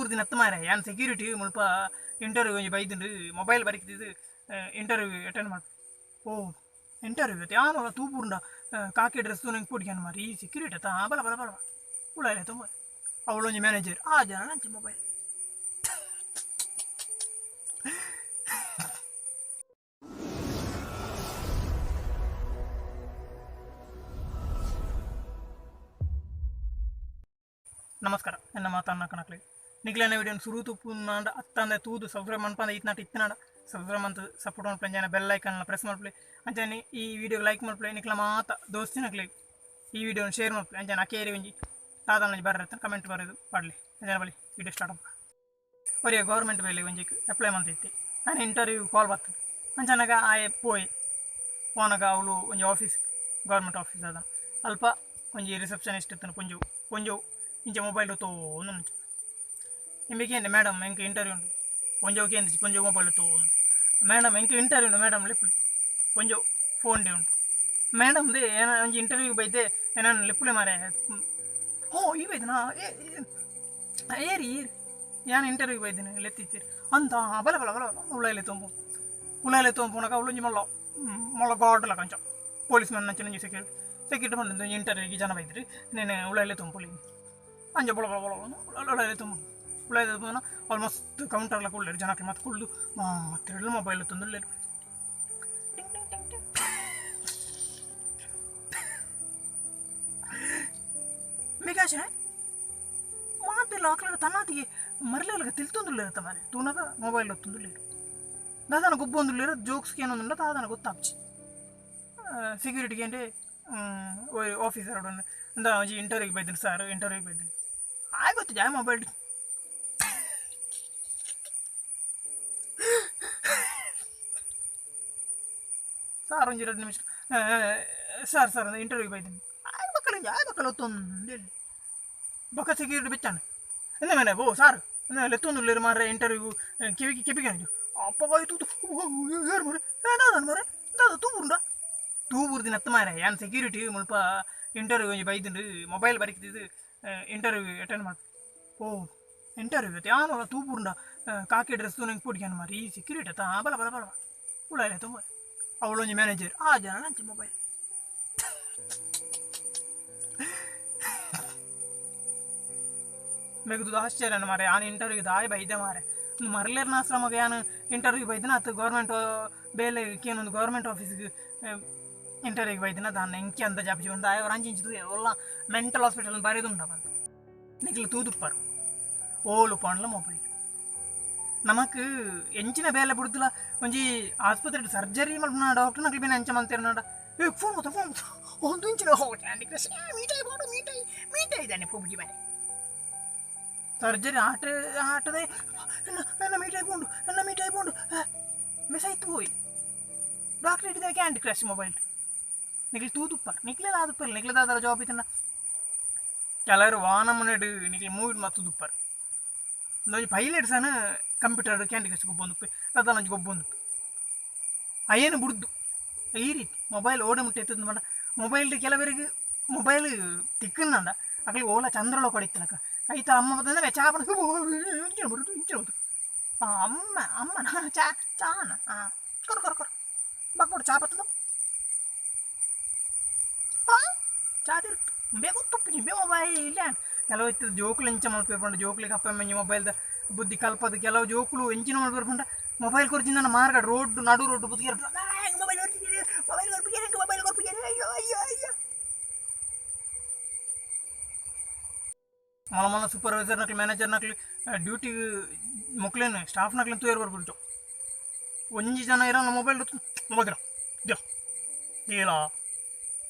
ತೂಪುರ್ದಿನ ಅತ್ತ ಮಾರೆ ಯಾನ್ ಸೆಕ್ಯೂರಿಟಿ ಮುಲ್ಪ ಇಂಟರ್ವ್ಯೂ ಒಂಜಿ ಬೈದುಂಡು ಮೊಬೈಲ್ ಬರಿಕ್ತಿದ್ದು ಇಂಟರ್ವ್ಯೂ ಅಟೆಂಡ್ ಮಾಡ್ತು. ಓ ಇಂಟರ್ವ್ಯೂ ಯಾನೋಲ ತೂಪುರ್ಂಡ ಕಾಕಿ ಡ್ರೆಸ್ ತೂನಂಗೆ ಪೋಡಿಗೆ ಮಾರಿ ಈ ಸೆಕ್ಯೂರಿಟಿ ಅತ್ತ ಬಲ ಬಲ ಬಲ ಉಳ್ಳಾಲೆ ತುಂಬ ಅವಳೊಂಜಿ ಮ್ಯಾನೇಜರ್ ಆ ಜನ ಅಂಚೆ ಮೊಬೈಲ್. ನಮಸ್ಕಾರ, ಎನ್ನ ಮಾತನ್ನ ಕಣಕ್ಲೆ ನಿಗ್ಲನ ವಿಡಿಯೋನ ಸುರು ತುಪ್ಪುನಾಂಡ ಅತ್ತಂದೆ ತೂದು ಸಬ್ಸ್ಕ್ರೈಬ್ ಮನ್ಪಂದ ಇತ್ನಾಟ ಇತ್ತನಾಡ ಸಬ್ಸ್ಕ್ರೈಬ್ ಅಂತ ಸಪೋರ್ಟ್ ಮಲ್ಪಲೆ ಅಂಚನೆ ಬೆಲ್ ಐಕನ್ ಪ್ರೆಸ್ ಮಲ್ಪಲೆ ಅಂಚನೆ ಈ ವಿಡಿಯೋಗೆ ಲೈಕ್ ಮಲ್ಪಲೆ ನಿಕ್ಲ ಮಾತ ದೋಸ್ತಿನಕ್ಲೆ ಈ ವಿಡಿಯೋನ ಶೇರ್ ಮಲ್ಪಲೆ ಅಂಚನೆ ಅಕೇರಿ ಒಂಜಿ ತಾದಾನ ಬರ್ರೆ ಕಮೆಂಟ್ ಬರೆದು ಪಾಡ್ಲಿ ಅಂಚನೆ ಬಲಿ ವಿಡಿಯೋ ಸ್ಟಾರ್ಟ್ ಮಲ್ಪ. ಒರಿಯ ಗೌರ್ಮೆಂಟ್ ಬೇಲೆ ಒಂಜಿಕ್ ಅಪ್ಲೈ ಮಂತಿತ್ತೆ ನಾನು ಇಂಟರ್ವ್ಯೂ ಕಾಲ್ ಬರ್ತದೆ ಅಂಚನಗ ಆಯೆ ಪೋಯ್ ಪೋನಗ ಅವಳು ಒಂಜಿ ಆಫೀಸ್ ಗೌರ್ಮೆಂಟ್ ಆಫೀಸ್ ಅದ ಅಲ್ಪ ಒಂಜಿ ರಿಸೆಪ್ಷನಿಸ್ಟ್ ಇತ್ತನು ಪೊಂಜವು ಪೊಂಜವು ಇಂಚ ಮೊಬೈಲ್ ತೋಂದು ನಿಮಗೆ ಮೇಡಮ್ ಎಂಕ ಇಂಟರ್ವ್ಯೂ ಉಂಟು ಪೊಂಜವು ಕೇಂದ್ರ ಪೊಂಜವು ಮೊಬೈಲ್ ತೋ ಮೇಡಮ್ ಎಂಕ ಇಂಟರ್ವ್ಯೂ ಉಂಟು ಮೇಡಮ್ ಲಿಪ್ಪುಲಿ ಪೊಂಜವು ಫೋನ್ ಡೇ ಉಂಟು ಮೇಡಮ್ they ಏನ ಒಂಜಿ ಇಂಟರ್ವ್ಯೂ ಬೈತೆ ಏನಾನು ಲಿಪ್ಪುಲೆ ಮಾರೆ ಓ ಈ ಬೈದನಾ ಏರಿ ಏರಿ ಯಾನ್ ಇಂಟರ್ವ್ಯೂ ಬೈದಿನಿ ಲೆತ್ತಿತ್ತೀರಿ ಅಂತ ಬಲ ಬಲ ಬಲ ಉಳ್ಳಾಯಿಲೆ ತೊಂಬು ಉಳ್ಳಾಯಿಲೆ ತೊಂಬುನಕ ಅವಳು ಮೊಲ್ಲ ಮೊಲ್ಲ ಗಾಡ್ಲ ಕಂಚ ಪೊಲೀಸ್ ಮ್ಯಾನ್ ನಂಚಿನ ಒಂಜಿ ಸೆಕ್ಯೂರಿಟಿ ಸೆಕ್ಯೂರಿಟಿ ಬಂದು ಇಂಟರ್ವ್ಯೂಗೆ ಜನ ಬೈದ್ರಿ ನೇನೆ ಉಳ್ಳಾಯಿಲೆ ತೊಂಪುಲಿ ಅಂಚ ಬೊಳ ಬೊಳ ಬೊಳ ಉಳ್ಳಾಯಿಲೆ ತೊಂಬು ಉಳ್ಳಾಯಿಲೆ ತೊಂಬುನ ಆಲ್ಮೋಸ್ಟ್ ಕೌಂಟರ್ಲ ಕುಳ್ಳೇರು ಜನಕ್ಕೆ ಮತ್ತೆ ಕುಳ್ಳು ಮಾತ್ರೆಲ್ಲ ಮೊಬೈಲ್ ತಂದುಳ್ಳೇರು ಟಿಂಗ್ ಟಿಂಗ್ ಟಿಂಗ್ ಟಿಂಗ್. ಮಿಗಾಚೆ ಮಾತೆಲ್ಲ ಆಕಳ ತನ್ನಾತಿಗೆ ಮರ್ಲೇಲಗ ತಿಳ್ತೊಂದುಲ್ಲೇರು ಮಾರೆ ತೂನಗ ಮೊಬೈಲ್ ಒತ್ತೊಂದುಲ್ಲೇರು ದಾದಾನ ಗೊಬ್ಬೊಂದುಲ್ಲೇರು ಜೋಕ್ಸ್ಗೆ ಏನೊಂದುಂಡ ದಾದಾನ ಗೊತ್ತಾಪ್ಚಿ ಸೆಕ್ಯೂರಿಟಿಗೆ అంటే ಆಫೀಸರ್ ಅಂದ ಒಂಜಿ ಇಂಟರ್ವ್ಯೂಗೆ ಬೈದಿನಿ ಸರ್ ಇಂಟರ್ವ್ಯೂಗೆ ಬೈದಿನಿ ಆಯ್ ಗೊತ್ತು ಜಾಯ್ ಮೊಬೈಲ್ ಸಾರ್ ಒಂಜಿ 2 ನಿಮಿಷ ಸರ್ ಸರ್ ಇಂಟರ್ವ್ಯೂಗೆ ಬೈದಿನಿ ಆಯ್ ಬಕ್ಕಲ ಆಯ್ ಬಕ್ಕಲ ಒತ್ತೊಂದು ಬೊಕ್ಕ ಸೆಕ್ಯೂರಿಟಿ ಬೆಚ್ಚಾನೆ ಎಂದ ಮೇಲೆ ಓ ಸಾರ್ ಲೆತ್ತೊಂದುಲ್ಲೇರು ಮಾರ್ರೆ ಇಂಟರ್ವ್ಯೂ ಕಿವಿಗೆ ಕೆಪಿಗೆ ಅಪ್ಪಗ ತೂತು ಏರು ಮಾರೆ ದಾದನ್ ಮಾರೆ ದಾದ ತೂಪುರುಂಡ ತೂಬುರ್ದಿನ ಅತ್ತ ಮಾರೆ ಯಾನ್ ಸೆಕ್ಯೂರಿಟಿ ಮುಲ್ಪ ಇಂಟರ್ವ್ಯೂ ಒಂಜಿ ಬೈದುಂಡು ಮೊಬೈಲ್ ಬರಿಕ್ತಿದ್ದು ಇಂಟರ್ವ್ಯೂ ಅಟೆಂಡ್ ಮಾಡ್ತು. ಓ ಇಂಟರ್ವ್ಯೂ ಯಾನೋಲ ತೂಪುರುಂಡ ಕಾಕಿ ಡ್ರೆಸ್ ತೂನಂಗೆ ಪೋಡಿಗೆ ಮಾರಿ ಈ ಸೆಕ್ಯೂರಿಟಿ ಅತ್ತ ಬಲ ಬಲ ಬಲ ಉಳ್ಳಾಯಿಲೆ ತುಂಬ ಅವಳೊಂಜಿ ಮ್ಯಾನೇಜರ್ ಆ ಜನ ಅಂಚೆ ಮೊಬೈಲ್. ಮೆಗುದು ಆಶ್ಚರ್ಯ ಮಾರೆ ಯಾನ್ ಇಂಟರ್ವ್ಯೂ ದಾಯ ಬೈದೆ ಮಾರೆ ಮರ್ಲೇರ್ನ ಆಶ್ರಮಗ ಯಾನ್ ಇಂಟರ್ವ್ಯೂ ಬೈದಿನ ಅತ್ತು ಗೌರ್ಮೆಂಟ್ ಬೇಲೆ ಕೇನೊಂದು ಗೌರ್ಮೆಂಟ್ ಆಫೀಸ್ಗೆ ಇಂಟರ್ವ್ಯೂಗೆ ಬೈದಿನ ದಾನ್ನ ಎಂಕಿ ಅಂತ ಜಾಪಿಸಿ ಒಂದು ಆಯ್ ಅಂಚಿ ಇಂಚಿ ಒಲ್ಲ ಮೆಂಟಲ್ ಹಾಸ್ಪಿಟಲ್ ಬರೆದುಂಡ ಬಂದು ನಿಕ್ಲು ತೂದುಪ್ಪಾರು ಓಲು ಪಾಂಡ್ಲ ಮೊಬೈಲ್ ನಮಕ್ ಎಂಚಿನ ಬೇಲೆ ಬಿಡುದಿಲ್ಲ ಒಂಜಿ ಆಸ್ಪತ್ರೆ ಸರ್ಜರಿ ಮಲ್ಪುನ ಡಾಕ್ಟರ್ ನಕ್ಲು ಬೇನೆ ಅಂಚ ಮಂತೇರ್ನಾಡ ಏ ಫೋನ್ ಗೊತ್ತ ಫೋನ್ ಒಂದು ಇಂಚಿನ ಹೋ ಕ್ಯಾಂಡಿ ಕ್ರಶ್ ಮೀಟಾಯಿ ಬೋಡು ಮೀಟಾಯಿ ಮೀಟಾಯಿ ಇದ್ದಾನೆ ಪಬ್ಜಿ ಮಾರೆ ಸರ್ಜರಿ ಆಟ ಆಟದೆ ಎನ್ನ ಮೀಟಾಯಿ ಪೋಂಡು ಎನ್ನ ಮೀಟಾಯಿ ಪೋಂಡು ಮಿಸ್ ಆಯ್ತು ಹೋಯ್ ಡಾಕ್ಟರ್ ಇಟ್ಟಿದ್ದ ಕ್ಯಾಂಡಿ ಕ್ರಶ್ ಮೊಬೈಲ್ ನಿಕ್ಲು ತೂದುಪ್ಪಾರ್ ನಿಕ್ಲೆಲ್ಲ ಆದುಪ್ಪಲ್ಲ ನಿಕ್ಲೆದಾದರ ಜಾಬ್ ಇತ್ತನ ಕೆಲವರು ವಾನಮನೆಡ್ ನಿಕ್ಲೆ ಮೂವಿ ಮತ್ತು ತುದುಪ್ಪಾರ್ ಒಂಜಿ ಪೈಲಟ್ ಸನ ಕಂಪ್ಯೂಟರ್ ಕ್ಯಾಂಡಿ ಕ್ರಶ್ ಗೊಬ್ಬೊಂದುಪ್ಪೆ ಅದಾನ ಗೊಬ್ಬೊಂದುಪ್ಪೆ ಅಯ್ಯನು ಬುಡ್ದು ಈ ರೀತಿ ಮೊಬೈಲ್ ಓಡ ಮುಟ್ಟೆ ಎತ್ತದ ಪಂಡ ಮೊಬೈಲ್ ಕೆಲವರಿಗೆ ಮೊಬೈಲ್ ತಿಕ್ಕಂದ ಅಕ್ಲಿ ಓಲ ಚಂದ್ರಲೋಕ ಹೊಡಿತಲಕ ಐತ ಅಮ್ಮ ಬತ್ತಂದ್ರೆ ಚಾ ಇಂಚಿನ ಬರುದು ಇಂಚಿನ ಬರುದು ಅಮ್ಮ ಅಮ್ಮನ ಚಾ ಚಾನ ಕೊರು ಕೊರು ಕೊರು ಬಕ್ಕೊಡು ಚಾ ಬತ್ತದ ಚಾ ತಿರ್ತು ಬೇಗ ತುಪ್ಪಿ ಬೇ ಮೊಬೈಲ್ ಇಲ್ಲ ಕೆಲವು ಇತ್ತು ಜೋಕುಲು ಎಂಚ ಮಲ್ಪೇಪಂಡ ಜೋಕುಲಿಗೆ ಅಪ್ಪ ಮಂಜಿ ಮೊಬೈಲ್ದ ಬುದ್ಧಿ ಕಲ್ಪದ ಕೆಲವು ಜೋಕುಲು ಎಂಚಿನ ಮಲ್ಪೇಪಂಡ ಮೊಬೈಲ್ ಕೊರ್ಚಿಂದ ಮಾರ್ಗ ರೋಡ್ ನಡು ರೋಡ್ ಬುದ್ಧಿ ಮೊಬೈಲ್ ಮೊಬೈಲ್ ಕೊರ್ಪಿಗೆ ಮೊಬೈಲ್ ಕೊರ್ಪಿಗೆ ಅಯ್ಯೋ ಅಯ್ಯೋ ಅಯ್ಯೋ ಮೊಲ ಮೊಲ ಸೂಪರ್ವೈಸರ್ ನಕ್ಲಿ ಮ್ಯಾನೇಜರ್ ನಕ್ಲಿ ಡ್ಯೂಟಿ ಮೊಕ್ಲೇನು ಸ್ಟಾಫ್ ನಕ್ಲೇನು ತೂಯರ್ ಬರ್ಬಿಡ್ತು ಒಂಜಿ ಜನ ಇರೋ ಮೊಬೈಲ್ ಮೊಬೈಲ್ ದಿಲ್ಲ ಇಲ್ಲ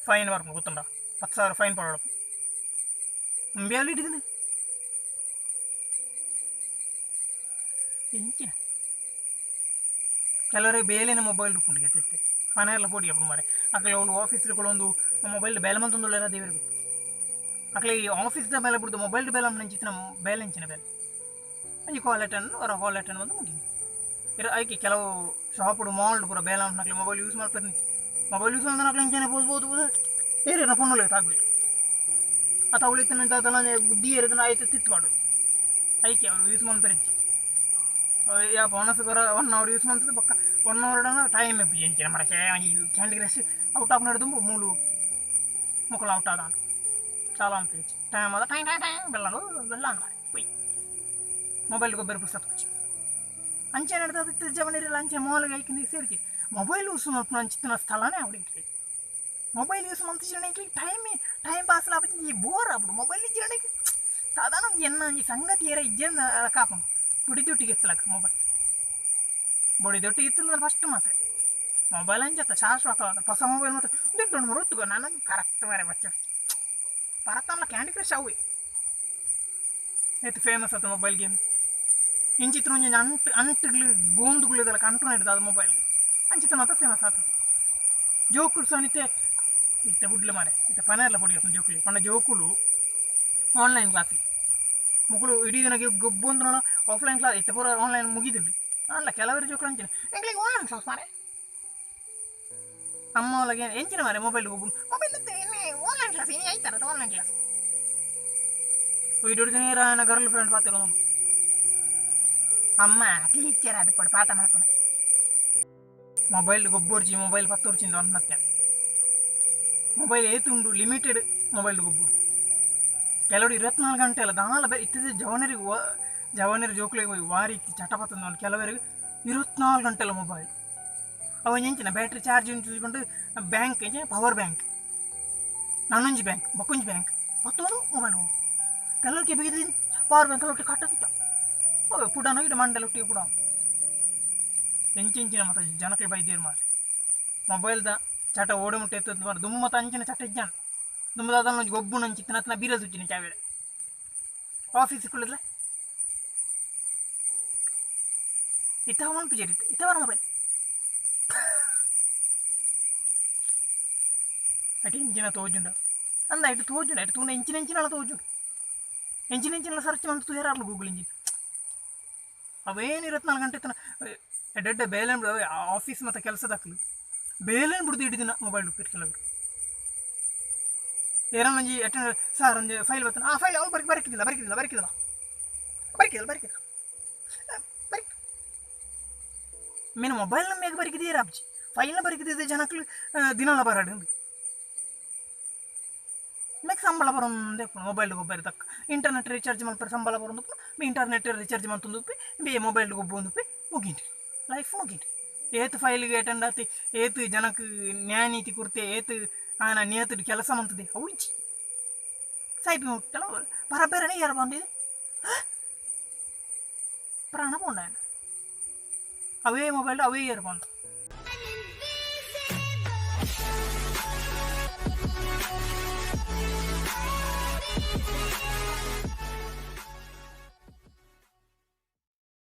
ಫೈನ್ ಬರ್ಬೇಕು ಗೊತ್ತುಂಡ 10,000 ಫೈನ್ ಪಡೋಣ ಅಂಬ್ಯಾಲಿ ಹಿಡಿದಿನಿ ಎಂಚಿನ ಕೆಲವರಿಗೆ ಬೇಲೆನ ಮೊಬೈಲ್ ಉಪ್ಪುಂಡು ಗೆತ್ತೆ ಮನೆಯೆಲ್ಲ ಪೋಡಿ ಅಪ್ಪು ಮಾರೆ ಅಕಲೆ ಅವಳು ಆಫೀಸ್ ಒಂದು ಮೊಬೈಲ್ ಬೇಲೆ ಮಂತೊಂದುಳ್ಳೆಲ್ಲ ದೇವರಿಗೆ ಗೊತ್ತು ಅಕಲೆ ಈ ಆಫೀಸ್ದ ಮೇಲೆ ಬಿಡ್ದು ಮೊಬೈಲ್ ಬೇಲೆ ನಂಚಿತ್ತಿನ ಬೇಲೆ ಅಂಚಿನ ಬೇಲೆ ಒಂಜಿ ಕಾಲ್ ಅಟೆಂಡ್ ಹೊರ ಕಾಲ್ ಅಟೆಂಡ್ ಬಂದು ಮುಗಿ ಇರ ಐಕೆ ಕೆಲವು ಶಾಪುಡು ಮಾಲ್ಡ್ ಪೂರ ಬೇಲೆ ನಕ್ಲೆ ಮೊಬೈಲ್ ಯೂಸ್ ಮಾಡ್ತಾರೆ ಮೊಬೈಲ್ ಯೂಸ್ ಮಾಡಿದ ಇಂಚನೆ ಬೋದು ಬೋದು ಬೋದು ಏರೇನ ಫೋನ್ ತಾಗ್ಬೇಕು ಅಥವಾ ಅವಳಿತನ ದಾದಲ ಬುದ್ಧಿ ಏರಿದನ ಆಯ್ತು ತಿತ್ತು ಮಾಡು ಐಕೆ ಅವರು ಯೂಸ್ ಮನ್ಪೆರಿಜ್ಜಿ ಯಾ ಒಣಸ್ ಕೊರ 1 ಅವರ್ ಯೂಸ್ ಮಂತದ ಬೊಕ್ಕ 1 ಅವರ್ ಟೈಮ್ ಎಂಚಿನ ಮರ ಕ್ಯಾಂಡಿ ಕ್ರಶ್ ಔಟ್ ಆಫ್ ನಡ್ದು ಮೂಲು ಮುಕ್ಕಳು ಔಟ್ ಆದ చాలా అనిపించి టైం అదా టైం టైం టైం ಬೆಲ್ಲನು ಬೆಲ್ಲ ಮಾರೆ ಪೊಯ್ ಮೊಬೈಲ್ ಗೊಬ್ಬರ ಪುಸ್ತಕ వచ్చి ಅಂಚೆ ನಡೆದ ಜವನಿರಲ್ಲ ಅಂಚೆ ಮೊಬೈಲ್ ಐಕಿಂದ ಸೇರಿಕೆ ಮೊಬೈಲ್ ಯೂಸ್ ಮಲ್ಪುನ ಅಂಚಿತ್ತಿನ ಸ್ಥಳನೇ ಅವಡಿಗೆ ಮೊಬೈಲ್ ಯೂಸ್ ಮಲ್ತಿಜಿರಣಕ್ಕೆ ಟೈಮ್ ಟೈಮ್ ಪಾಸ್ ಲಾಪುಜಿ ಈ ಬೋರ್ ಆಪುಂಡು ಮೊಬೈಲ್ ಇಜ್ಜಿರಣಕ್ಕೆ ಸಾಧಾರಣ ಒಂಜಿ ಎನ್ನ ಒಂಜಿ ಸಂಗತಿ ಏರ ಇಜ್ಜೆಂದ ಕಾಪುಂಡು ಬುಡಿದೊಟ್ಟಿಗೆ ಎತ್ತಲಕ ಮೊಬೈಲ್ ಬುಡಿದೊಟ್ಟಿಗೆ ಇತ್ತಂದ್ರೆ ಫಸ್ಟ್ ಮಾತ್ರ ಮೊಬೈಲ್ ಅಂಚತ್ತ ಶಾಶ್ವತವಾದ ಹೊಸ ಮೊಬೈಲ್ ಮಾತ್ರ ದುಡ್ಡು ಮರುತ್ತುಗೋ ನಾನು ಕರೆಕ್ಟ್ ಮಾರೆ ಬಚ್ಚ ಪರತಲ್ಲ ಕ್ಯಾಂಡಿ ಕ್ರಶ್ ಅವೆ ಏತ್ ಫೇಮಸ್ ಆತ ಮೊಬೈಲ್ ಗೇಮ್ ಇಂಚಿತ್ರ ಒಂಜಿ ಅಂಟು ಅಂಟುಗಳು ಗೋಂದುಗಳು ಇದೆಲ್ಲ ಕಂಟ್ರೋಲ್ ಹಿಡ್ದು ಅದು ಮೊಬೈಲ್ ಅಂಚಿತ ಮಾತ್ರ ಫೇಮಸ್ ಆತ ಜೋಕುಲು ಸಹ ಇತ್ತೆ ಬುಡ್ಲು ಮಾರೆ ಇತ್ತೆ ಪನೆಲ್ಲ ಪೊಡಿ ಆಪುಂಡು ಜೋಕುಲು ಪಂಡ ಜೋಕುಲು ಆನ್ಲೈನ್ ಕ್ಲಾಸಿಗೆ ಮುಕುಲು ಇಡೀ ದಿನ ಗೊಬ್ಬೊಂದು ಆಫ್ಲೈನ್ ಕ್ಲಾಸ್ ಇತ್ತೆ ಪೂರ ಆನ್ಲೈನ್ ಮುಗಿದುಂಡು ಅಲ್ಲ ಕೆಲವರು ಜೋಕುಲು ಅಂಚಿನ ಎಂಕ್ಲೆಗ್ ಆನ್ಲೈನ್ ಕ್ಲಾಸ್ ಮಾರೆ ಅಮ್ಮ ಒಳಗೆ ಎಂಚಿನ ಮಾರೆ ಮೊಬೈಲ್ ಗೊಬ್ಬು ಮೊಬೈಲ್ ಆನ್ಲೈನ್ ಕ್ಲಾಸ್ ಇನಿ ಐತಾರ ಆನ್ಲೈನ್ ಕ್ಲಾಸ್ ಇಡೀ ದಿನ ಏರ ಗರ್ಲ್ ಫ್ರೆಂಡ್ ಪಾತಿರೋ ಅಮ್ಮ ಟೀಚರ್ ಅದು ಪಡು ಪಾಠ ಮಾಡ್ಕೊಂಡು ಮೊಬೈಲ್ ಗೊಬ್ಬೊರ್ಚಿ ಮೊಬೈಲ್ ಪತ್ತೊರ್ಚಿಂದ ಒಂದು ಮೊಬೈಲ್ ಏತುಂಡು ಲಿಮಿಟೆಡ್ ಮೊಬೈಲ್ ಗೊಬ್ಬರು ಕೆಲವರು 24 ಗಂಟೆ ಅಲ್ಲ ದಾಲ ಇತ್ತಿದ್ದ ಜವನರಿಗೆ ಜವನರ ಜೋಕುಲಿಗೆ ಹೋಗಿ ವಾರಿ ಇತ್ತಿ ಚಟಪತ್ತಂದು ಕೆಲವರಿಗೆ 24 ಗಂಟೆ ಅಲ್ಲ ಮೊಬೈಲ್ ಅವ ಎಂಚಿನ ಬ್ಯಾಟ್ರಿ ಚಾರ್ಜ್ ಚೂಸ್ಕೊಂಡು ಬ್ಯಾಂಕ್ ಎಂಚಿನ ಪವರ್ ಬ್ಯಾಂಕ್ ನಾನೊಂಜಿ ಬ್ಯಾಂಕ್ ಬೊಕ್ಕೊಂಜಿ ಬ್ಯಾಂಕ್ ಮತ್ತೊಂದು ಮೊಬೈಲ್ ಹೋಗು ಕೆಲವರಿಗೆ ಬೇಕಿದ್ದು ಪವರ್ ಬ್ಯಾಂಕ್ ಒಟ್ಟಿಗೆ ಕಟ್ಟ ಪುಡಾನ ಇಡ ಮಂಡಲ ಒಟ್ಟಿಗೆ ಪುಡ ಎಂಚಿಂಚಿನ ಮತ್ತು ಜನಕ್ಕೆ ಬೈದೇರು ಮಾರಿ ಮೊಬೈಲ್ದ ಚಟ ಓಡಿ ಮುಟ್ಟೆ ಎತ್ತದ ಮಾರೆ ದುಮ್ಮತ ಅಂಚಿನ ಚಟ ಇಜ್ಜಾನ ದುಮ್ಮದ ಅದನ್ನ ಗೊಬ್ಬು ನಂಚಿತ್ತಿನ ಅತ್ನ ಬೀರ ಸುಚ್ಚಿನ ಚಾವೇಡ ಆಫೀಸ್ ಕುಳ್ಳದಲ್ಲ ಇತ್ತ ಮನ್ಪುಜೇರಿ ಇತ್ತವರ ಮೊಬೈಲ್ ಅటు ಇಂಚಿನ ತೋಜುಂಡ ಅಂದ ಇಟ್ಟು ತೋಜುಂಡ ಇಟ್ಟು ತೂನ ಇಂಚಿನ ಇಂಚಿನ ತೋಜುಂಡು ಇಂಚಿನ ಇಂಚಿನ ಸರ್ಚ್ ಮಂತು ತೂಯರಾರ್ಲು ಗೂಗಲ್ ಇಂಜಿನ್ ಅವೇನು 24 ಗಂಟೆ ತನ ಎಡ್ಡೆಡ್ಡೆ ಬೇಲೆ ಬಿಡು ಆಫೀಸ್ ಮತ್ತು ಕೆಲಸದಾಕಲು ಬೇಲೇನು ಬಿಡ್ದು ಇಡೀ ದಿನ ಮೊಬೈಲ್ ಉಪ್ಪಿಟ್ಟು ಕೆಲವರು ಏರನ್ನೊಂಜಿ ಅಟೆಂಡರ್ ಸರ್ ಒಂಜಿ ಫೈಲ್ ಬರ್ತಾನೆ ಆ ಫೈಲ್ ಅವ್ರು ಬರಕ್ಕೆ ಬರಕಿದ್ದಿಲ್ಲ ಬರಕಿದ್ದಿಲ್ಲ ಬರಕಿದ್ದಿಲ್ಲ ಬರಕಿಲ್ಲ ಬರಕಿಲ್ಲ ಬರಕ್ ಮೀನು ಮೊಬೈಲ್ ಮೇಗ ಬರಕಿದ್ದೀರ ಅಬ್ಜಿ ಫೈಲ್ನ ಬರಕಿದ್ದಿದ್ದೆ ಜನಕ್ಲು ದಿನಲ ಬರಾಡು ಮೇಕ್ ಸಂಬಳ ಬರೋಂದೇ ಮೊಬೈಲ್ ಗೊಬ್ಬರ ತಕ್ಕ ಇಂಟರ್ನೆಟ್ ರೀಚಾರ್ಜ್ ಮಲ್ಪರೆ ಸಂಬಳ ಬರೋದು ಮೀ ಇಂಟರ್ನೆಟ್ ರೀಚಾರ್ಜ್ ಮಂತೊಂದು ಬಿ ಮೊಬೈಲ್ ಗೊಬ್ಬ ಮುಗೀಂಡು ಲೈಫ್ ಮುಗೀಂಡು ಏತ್ ಫೈಲ್ಗೆ ಅಟೆಂಡ್ ಆತಿ ಏತ್ ಜನಕ್ಕೆ ನ್ಯಾಯ ನೀತಿ ಕುರ್ತೆ ಏತ್ ಆನ ನಿಯತದ ಕೆಲಸ ಮಂತದೆ ಅವು ಇಜ್ಜಿ ಸಾಯ್ಪಿ ಮುಟ್ಟಲ ಬರಬೇರನೆ ಯಾರು ಬಂದಿದೆ ಪ್ರಾಣ ಪೋಂಡ ಅವೇ ಮೊಬೈಲ್ ಅವೇ ಏರ್ ಬಂದು